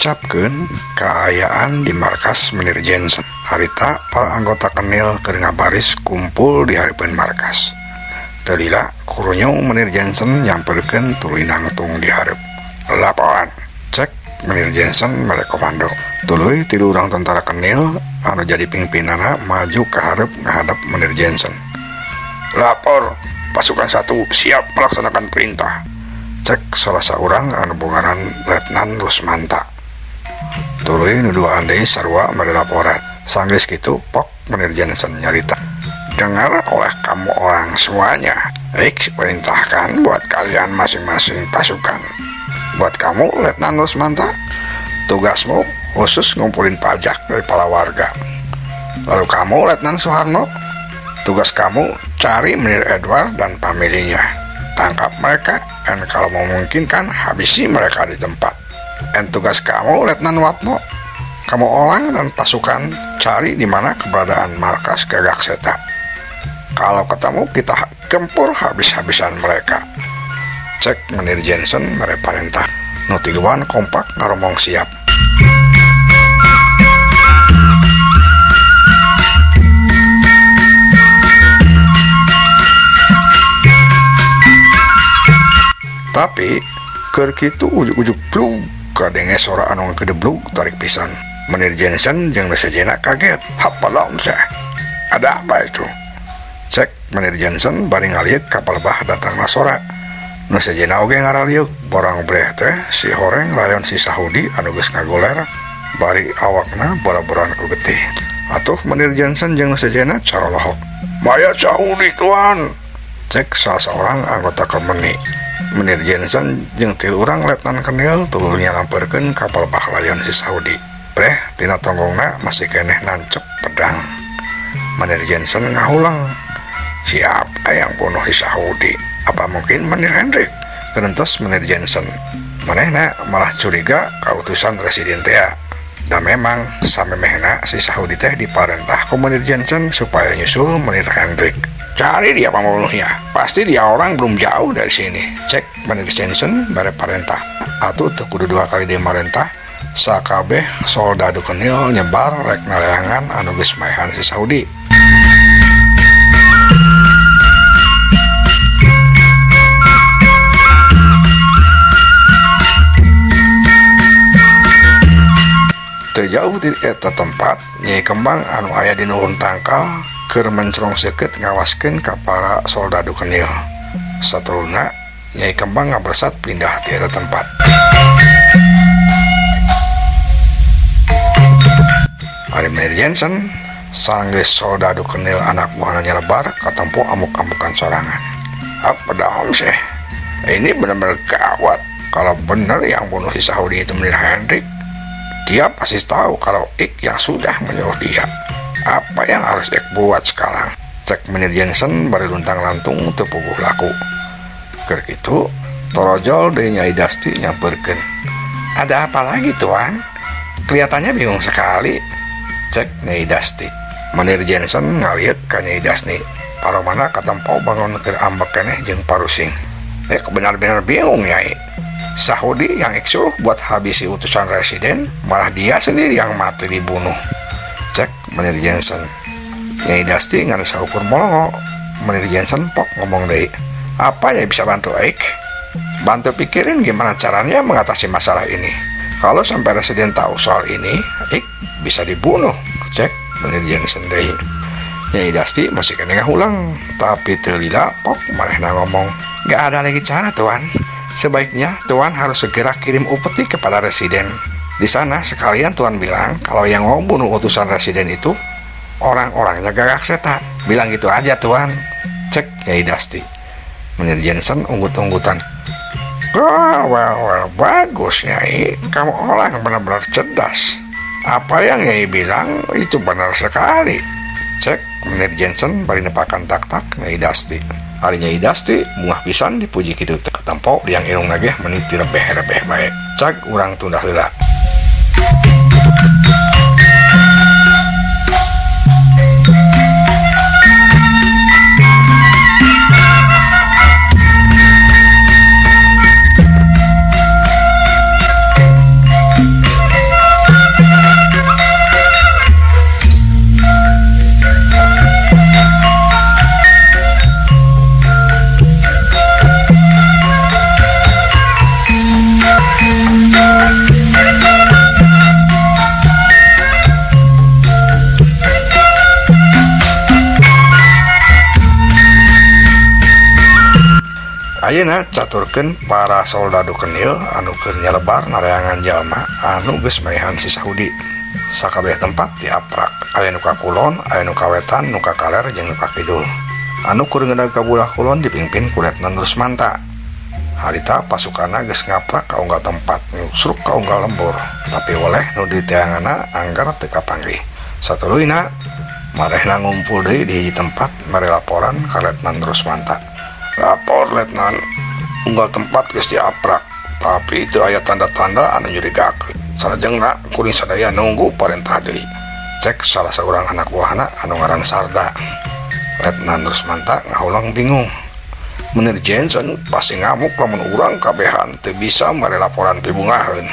Ngucapkeun kaayaan di markas Menir Jensen. Harita para anggota kenil keur ngabaris kumpul di hareupeun markas. Teu lila kurunyung Menir Jensen nyamperkeun tuluy nangtung di hareup. Laporan, cek Menir Jensen mere komando. Tuluy tilu urang tentara kenil anu jadi pimpinanna maju ka hareup ngahadap Menir Jensen. Lapor, pasukan 1 siap melaksanakan perintah. Cek salah saurang anu bungaran Letnan Rusmanta. Tuluy nu duaan deui sarua mere laporan. Sanggeus kitu pok Menir Jensen nyarita. Dengar oleh kamu orang semuanya, X perintahkan buat kalian masing-masing pasukan. Buat kamu Letnan Rusmanta, tugasmu khusus ngumpulin pajak dari para warga. Lalu kamu Letnan Soeharno, tugas kamu cari Menir Edward dan familinya. Tangkap mereka, dan kalau memungkinkan habisi mereka di tempat. Dan tugas kamu Letnan Watmo, kamu orang dan pasukan cari di mana keberadaan markas Gagak Seta. Kalau ketemu kita gempur habis-habisan mereka. Cek Menir Jensen mere parentah. Nu tiluan kompak ngaromong siap. Tapi keur kitu ujug-ujug plug kadenge sora anu ngegedeblug tarik pisan. Menir Jensen jeung nu sejenna kaget. Hapalom teh. Ada apa itu? Cek Menir Jensen bari ngaliuk ka palebah datangna sora. Nu sejenna oge ngaraliuk borang breh teh si horeng layon si Sahudi anu geus ngagoler bari awakna bora-boran ku getih. Atuh Menir Jensen jeung nu sejenna carolohok. Mayat Sahudi tuan. Cek salah seorang anggota kemeni. Menir Jensen jeung tilu urang letnan kenil tuluy nyalamperkeun ka palebah layon si Sahudi. Breh tina tonggongna masih keneh nancep pedang. Menir Jensen ngahulang. Siapa yang bunuh si Sahudi? Apa mungkin Menir Hendrik? Kerentos Menir Jensen. Manehna malah curiga ka utusan residen teh. Dan memang samemehna si Sahudi teh diparentah ku Menir Jensen supaya nyusul Menir Hendrik. Cari dia pembunuhnya, pasti dia orang belum jauh dari sini. Cek Menir Jensen mere parentah. Atuh teu kudu dua kali dia marentah, sakabeh soldadu kenil nyebar rek nareangan anu geus maehan si Sahudi. Teu jauh di eta tempat, Nyai Kembang anu aya di nuhun tangkal keur mencrong seukeut ngawaskeun ka para soldadu kenil. Satuluna Nyai Kembang ngabresat pindah ti eta tempat. Ari Menir Jensen sanggeus soldadu kenil anak buahna nyelebar katempo amuk-amukan sorangan. Apa dahom sih? Ini benar-benar gawat. Kalau benar yang bunuh si Sahudi itu Menir Hendrik, dia pasti tahu kalau Ik yang sudah menyuruh dia. Apa yang harus Ik buat sekarang? Cek Menir Jensen bari luntang-lantung teu puguh laku. Keur kitu, torojol deui Nyai Dasti nyamperkeun. Ada apa lagi tuan? Kelihatannya bingung sekali. Cek Nyai Dasti. Menir Jensen ngalieu ka Nyai Dasti. Paromana katempo bangun keur ambek keneh jeung parusing. Benar-benar bingung Nyai. Sahudi yang Ik suruh buat habisi utusan residen, malah dia sendiri yang mati dibunuh. Cek Menir Jensen. Nyai Dasti ngan saukur molongo. Menir Jensen pok ngomong deui. Apa yang bisa bantu Ik? Bantu pikirin gimana caranya mengatasi masalah ini. Kalau sampai residen tahu soal ini, Ik bisa dibunuh. Cek Menir Jensen deui. Nyai Dasti masih kena ngahulang, tapi teu lila pok manehna ngomong. Gak ada lagi cara tuan. Sebaiknya tuan harus segera kirim upeti kepada residen. Di sana sekalian tuan bilang kalau yang mau bunuh utusan residen itu orang-orangnya Gagak Seta. Bilang gitu aja tuan. Cek Nyai Dasti. Menir Jensen unggut-unggutan. Oh, well, bagus Nyai. Kamu orang benar-benar cerdas. Apa yang Nyai bilang itu benar sekali. Cek Menir Jensen bari nepakan tak-tak Nyai Dasti. Ari Nyai Dasti bungah pisan dipuji kitu teh katempo liang irungna ge meuni rebeh-rebeh bae. Cag urang tunda heula. Ayeuna caturkeun para soldadu kenil anu keur nyalebar nareangan jalma anu geus maehan si Sahudi. Sakabeh tempat diaprak, aya nu ka kulon, aya nu ka wetan, nu ka kaler jeung nu ka kidul. Anu keur ngeunag ka bulah kulon dipimpin ku Letnan Rusmanta. Harita pasukanna geus ngaprak ka unggal tempat, nyusruk ka unggal lembur, tapi weleh nu diteanganna anggar teu kapanggih. Satuluyna marehna ngumpul deui di hiji tempat mere laporan ka Letnan Rusmanta. Lapor Letnan, unggal tempat geus diaprak, tapi teu aya tanda-tanda anu nyurigakeun. Salajengna kuring sadaya nunggu parentah deui. Cek salah saurang anak buahna anu ngaran Sarda. Letnan Rusmanta ngahulang bingung. Menir Jensen pasti ngamuk lamun urang kabehan teu bisa mere laporan pibungaheun.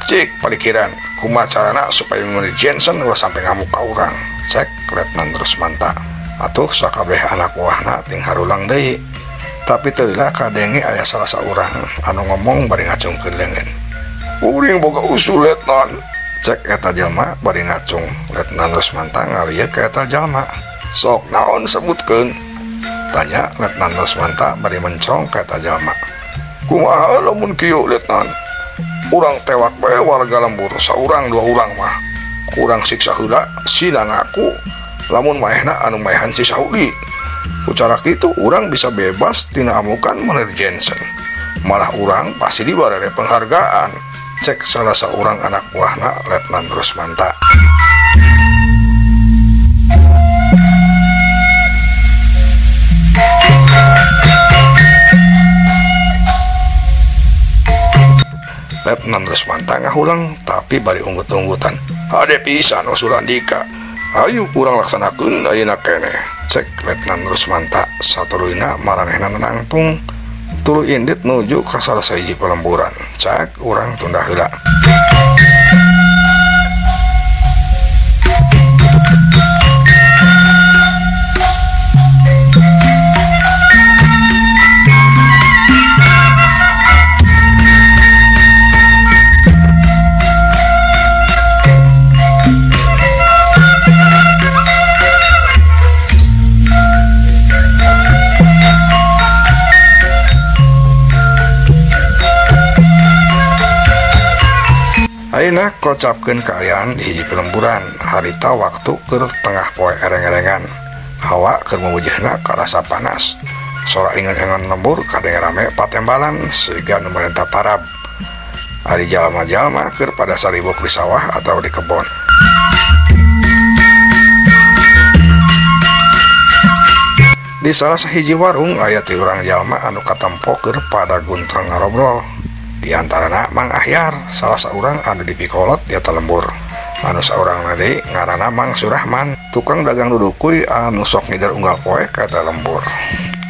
Cik palikiran kumaha carana supaya Menir Jensen ulah sampai ngamuk ka urang. Cek Letnan Rusmanta. Atuh sakabeh anak buahna ting harulang deui. Tapi teu lila kadenge aya salah saurang anu ngomong bari ngacungkeun leungeun. Kuring boga usul Letnan. Cek eta jalma bari ngacung. Letnan Rusmanta ngalieu ka eta jalma. Sok naon sebutkeun? Tanya Letnan Rusmanta bari mencong ka eta jalma. Kumaha lamun kieu Letnan? Urang tewak bae warga lembur saurang dua urang mah. Kurang siksa heula sina ngaku lamun maehna anu maehan si Sahudi. Ku cara kitu urang bisa bebas tina amukan Menir Jensen. Malah urang pasti dibarere penghargaan. Cek salah seorang anak buahna Letnan Rusmanta. Letnan Rusmanta ngahulang tapi bari unggut-unggutan. Hade pisan usulan dika. Ayo kurang laksanakeun ayeuna keneh. Cek Letnan Rusmanta satuluyna maranehna nangtung tuluy indit nuju ka salah sahiji pelemburan. Cek urang tunda heula. Ayeuna kocapkeun kaayaan di hiji pelemburan. Harita waktu keur tengah poe ereng-erengan. Hawa keur mewujehna karasa panas. Sora ingan-ingan lembur kadenge rame patembalan siga nu marenta parab. Ari jalma-jalma keur pada saribuk di sawah atau di kebon. Di salah sahiji warung aya tilu urang jalma anu katempo keur pada guntreng ngarobrol. Di antarana Mang Ahyar, salah saurang anu dipikolot di eta lembur. Anu saurang deui ngaranna Mang Surahman, tukang dagang dudukuy anu sok ngider unggal poe ka eta lembur.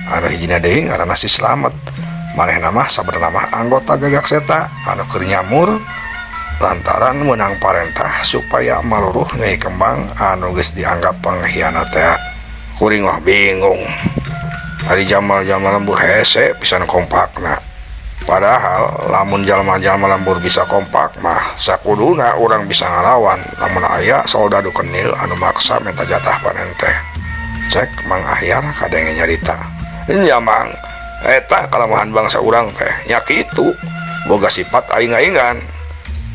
Anu hijina deui ngaranna si Slamet. Manehna mah sabenerna mah anggota Gagak Seta anu keur nyamur lantaran meunang parentah supaya maluruh Nyai Kembang anu geus dianggap pengkhianat teh. Kuring mah bingung. Ari jamal-jamal lembur hese pisan kompakna. Padahal lamun jalma-jalma lembur bisa kompak mah sakuduna urang bisa ngalawan lamun aya soldadu kenil anu maksa minta jatah panen teh. Cek Mang Ahyar kadenge nyarita. Nya Mang, eta kalemahan bangsa urang teh nya kitu, boga sifat aing-aingan.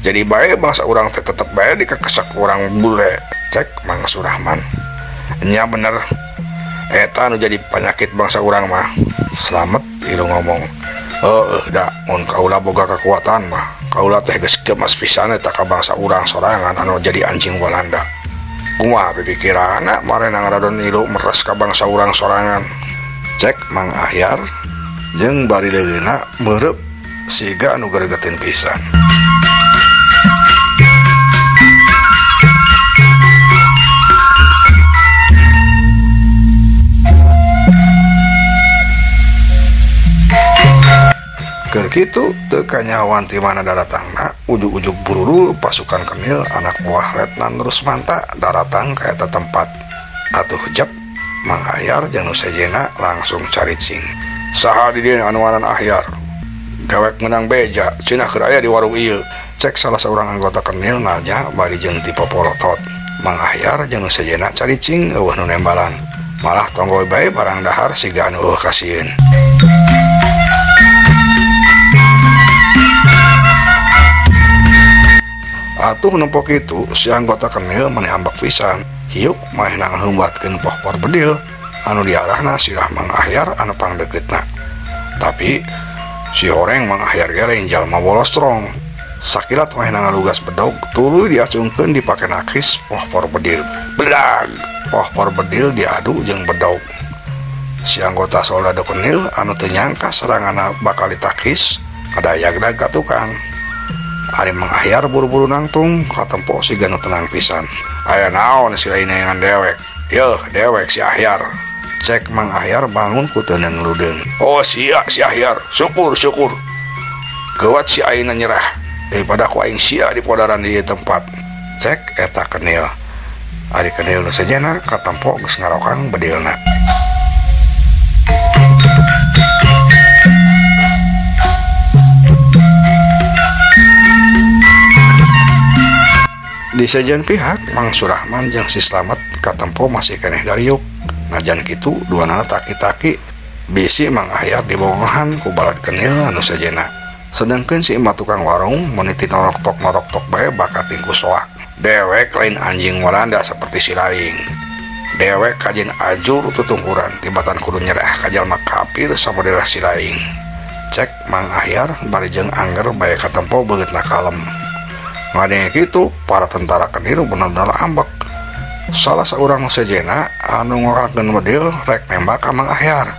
Jadi bae bangsa urang teh tetep bae dikekesak urang bule. Cek Mang Surahman. Nya bener, eta anu jadi penyakit bangsa urang mah. Slamet ilu ngomong. Heeh da, mun kaula boga kekuatan mah, kaula teh geus gemas pisan eta ka bangsa urang sorangan anu jadi anjing Walanda. Kumaha pipikiranna marena ngaradon ilu meres ka bangsa urang sorangan. Cek Mang Ahyar jeung bari leuleuna meureub siga anu geregetin pisan. Keur kitu teu kanyahoan ti mana daratangna, ujug-ujug bururul pasukan kenil anak buah Letnan Rusmanta daratang ka eta tempat. Atuh jep Mang Ahyar jeung nu sejenna langsung caricing. Saha di dieu anu ngaran Ahyar? Dewek meunang beja, cenah keur aya di warung ieu. Cek salah seorang anggota kenil nanya bari jeung dipopolotot. Mang Ahyar jeung nu sejenna caricing eueuh nu nembalan. Malah tonggoy bae barang dahar siga anu eueuh kasieun. Atuh nempo kitu si anggota kenil mani ambek pisan. Hiuk manehna ngahumbatkeun pohpor bedil anu diarahna sirah Mang Ahyar anu pangdekeutna. Tapi si horeng Mang Ahyar ge lain jalma bolostrong. Sakilat manehna ngalugas bedog tuluy diacungkeun dipake nakis pohpor bedil. Bedag, pohpor bedil diadu jeung bedog. Si anggota soldado kenil anu teu nyangka seranganna bakal ditakis kadayagdag ka tukang. Ari Mang Ahyar buru-buru nangtung katempo si ganu tenang pisan. Aya naon si lain neangan dewek? Yeuh, dewek si Ahyar. Cek Mang Ahyar bangun ku teu ludeung. Oh sia si Ahyar, syukur syukur. Geuwat si ayeuna nyerah daripada ku aing sia dipodaran di ieu tempat. Cek eta kenil. Ari kenil nu sejena katempo geus ngarokang bedilna. Di sejen pihak Mang Surahman jeung si Slamet katempo masih keneh dariuk. Najan kitu duanana taki-taki bisi Mang Ahyar dibogohan ku balad kenil anu sejena. Sedangkeun si emak tukang warung meniti norok-tok bae bakat tingku soak. Dewek lain anjing Walanda seperti si laing. Dewek kajin ajur tutungkuran tibatan kudu nyerah ka jalma kafir samodel si laing. Cek Mang Ahyar bari jeung angger bae katempo beungeutna kalem. Ngadenge kitu para tentara kenil bener-bener ambek. Salah seorang sejena anu ngorakeun bedil rek nembak ka Mang Ahyar.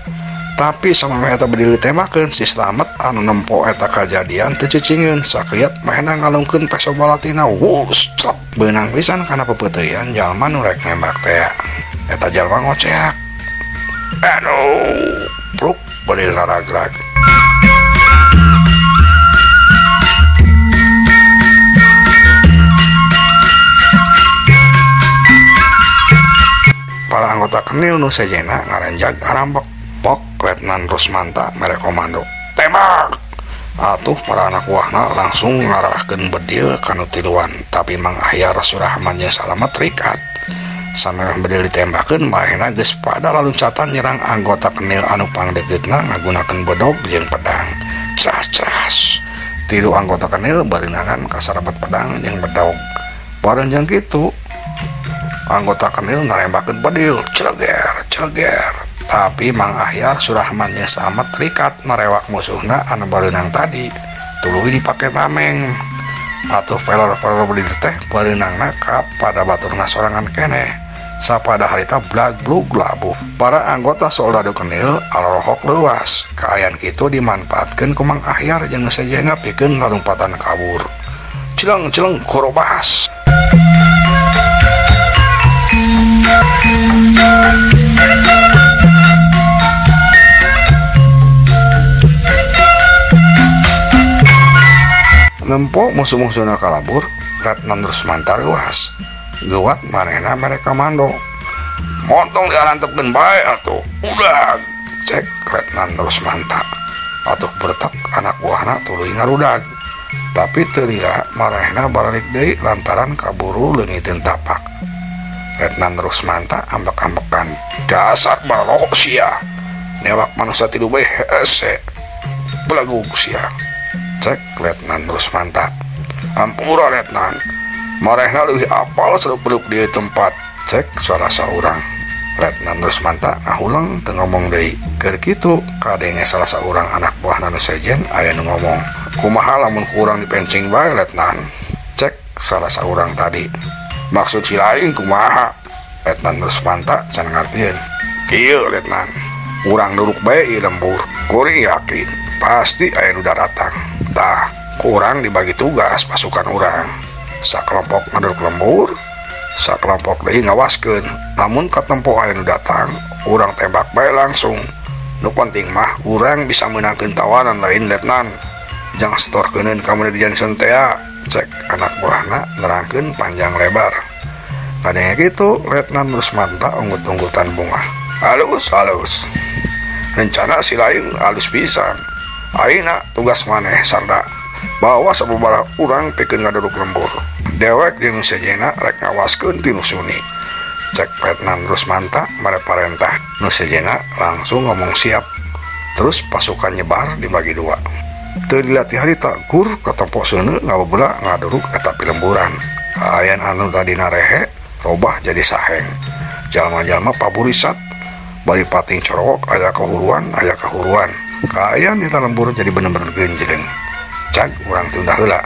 Tapi samemeh eta bedil ditembakeun si Slamet anu nempo eta kajadian teu cicingeun sakliat manehna ngalungkeun peso balatina. Wus, cep, beunang pisan kana pepeuteuyan jalma nu rek nembak teh. Eta jalma ngoceak. Aduh, pruk bedil naragrag. Para anggota kenil nu sejena ngarenjag arambek. Pok Letnan Rusmanta mere komando, tembak! Atuh para anak buahna langsung ngarahkeun bedil kanu tiluan, tapi Mang Ahyar Surahman jeung Salamet rikat. Samemeh bedil ditembakeun manehna geus pada laluncatan nyerang anggota kenil anu pangdekeutna ngagunakeun bedog jeung pedang. Cras-cras. Tilu anggota kenil bareunangan kasarabat pedang jeung bedog. Bareng jeung kitu anggota kenil narembakeun bedil, celeger, celeger. Tapi Mang Ahyar Surahman jeung Slamet rikat narewak musuhna anu bareunang tadi. Tuluy dipake tameng. Atuh pelor-pelor bedil teh bareunangna ka pada baturna sorangan keneh. Sapada harita blag-blug labuh. Para anggota soldado kenil alolohok leuwas. Kaayaan kitu dimanfaatkeun ku Mang Ahyar jeung sejena pikeun lalumpatan kabur. Cileng-cileng korobas. Nempo musuh-musuhna kalabur, Letnan Rusmanta reuas. Geuwat manehna mere komando. Montong diarantepkeun bae atuh. Udag, cek Letnan Rusmanta. Atuh bertek anak buahna tuluy ngarudag. Tapi teu lila manehna baralik deui lantaran kaburu leungiteun tapak. Letnan Rusmanta ambek-ambekan. Dasar balok sia. Newak manusia tilu bae hese. Belagug sia. Cek Letnan Rusmanta. Ampura Letnan, marehna leuwih apal seluk-beluk di tempat. Cek salah saurang. Letnan Rusmanta ngahuleng teu ngomong deui. Keur kitu kadenge salah saurang anak buahna nu sejen aya nu ngomong. Kumaha lamun ku urang dipencing bae Letnan? Cek salah saurang tadi. Maksud si lain kumaha? Letnan Rusmanta can ngartieun. Kieu Letnan, urang duruk bae ieu lembur. Kuring yakin pasti aya nu daratang. Tah, kurang dibagi tugas pasukan urang. Sakelompok ngaduruk lembur, sakelompok deui ngawaskeun. Lamun katempo aya nu datang, urang tembak bae langsung. Nu penting mah urang bisa meunangkeun tawanan lain Letnan. Jang setorkeuneun ka Menir Johnson tea. Cek anak buahna nerangkeun panjang lebar. Kadenge kitu Letnan Rusmanta unggut-unggutan bunga. Halus halus. Rencana si lain halus pisan. Ayeuna tugas maneh sarda bawa sababaraha urang pikeun ngaduruk lembur. Dewek jeung nu sejena rek ngawaskeun ti nu suni. Cek Letnan Rusmanta mere parentah. Nu sejena langsung ngomong siap. Terus pasukan nyebar dibagi dua. Teu dilatih harita gur katempo seuneu ngabebela ngaduruk eta pilemburan. Kaayaan anu tadina rehe robah jadi saheng. Jalma-jalma paburisat bari pating corowok aya kahuruan aya kahuruan. Kaayaan di lembur jadi bener-bener genjreng. Cag urang tunda heula.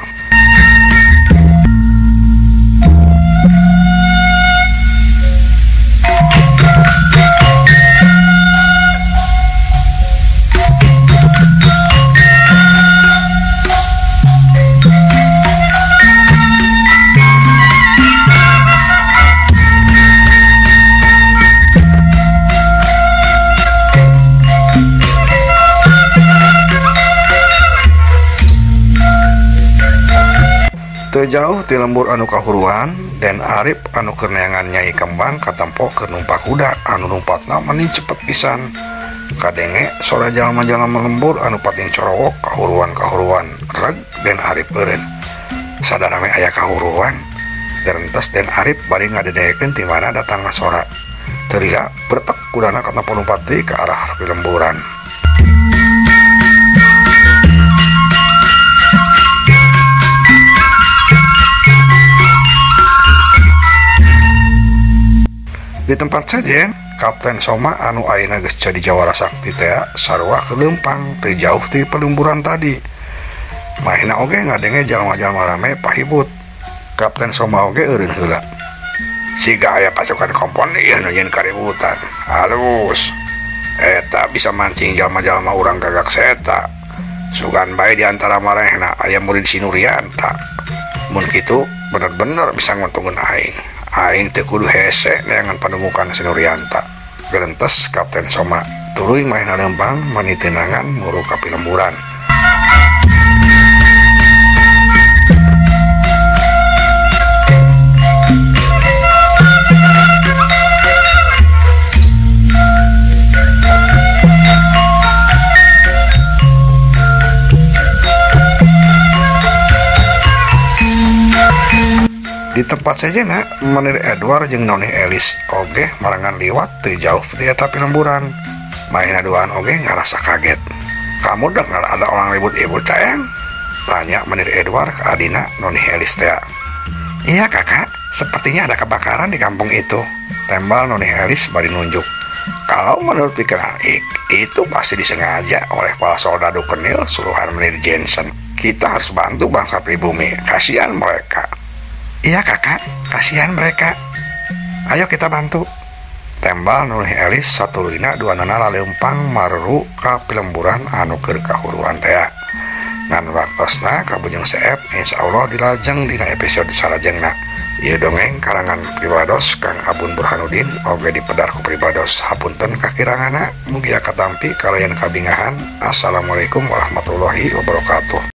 Teu jauh ti lembur anu kahuruan, Den Arif anu keur neangan Nyai Kembang katempo keur numpak kuda anu numpatna meni cepet pisan. Kadenge sora jalma-jalma lembur anu pating corowok kahuruan-kahuruan reg Den Arif eureun. Sadana we aya kahuruan. Gerentes Den Arif bari ngadedekeun ti mana datangna sora. Teu lila bertek kudana katempo numpat deui ka arah lemburan. Di tempat saja, Kapten Soma anu ayeuna geus jadi jawara sakti teh sarua kelempang teu jauh ti pelemburan tadi. Mahina oge ngadenge jalma-jalma rame pahibut. Kapten Soma oge eureun heula. Siga aya pasukan kompon ieu nu nyieun kaributan. Halus. Eta bisa mancing jalma-jalma urang gagak seta. Sugan bae di antara marehna aya murid Sinurianta. Mun kitu bener-bener bisa nguntungkeun aing. Aing teu kudu hese neangan panemukan Sinurianta. Gerentes Kapten Soma tuluy maena lempang mani tenangan muru ka pilemburan. Di tempat sejena, Menir Edward jeung Noni Elis oge marangan liwat teu jauh ti eta pilemburan. Maena duaan oge ngarasa kaget. Kamu dengar ada orang ribut-ribut sayang? Tanya Menir Edward ke adina Noni Elis teh. Iya kakak, sepertinya ada kebakaran di kampung itu. Tembal Noni Elis bari nunjuk. Kalau menurut pikiran Ik, itu pasti disengaja oleh para soldado kenil suruhan Menir Jensen. Kita harus bantu bangsa pribumi, kasihan mereka. Iya kakak, kasihan mereka. Ayo kita bantu. Tembal Nuni Elis satuluyna dua nana laleumpang maru ka pilemburan anu keur kahuruan tea. Ngan waktosna kabujeng seep insyaallah dilajeng dina episode salajengna. Ieu dongeng karangan pribados Kang Abun Burhanuddin oge dipedar ku pribados. Hapunten kakiranganna, mugia katampi kalayan kabingahan. Assalamualaikum warahmatullahi wabarakatuh.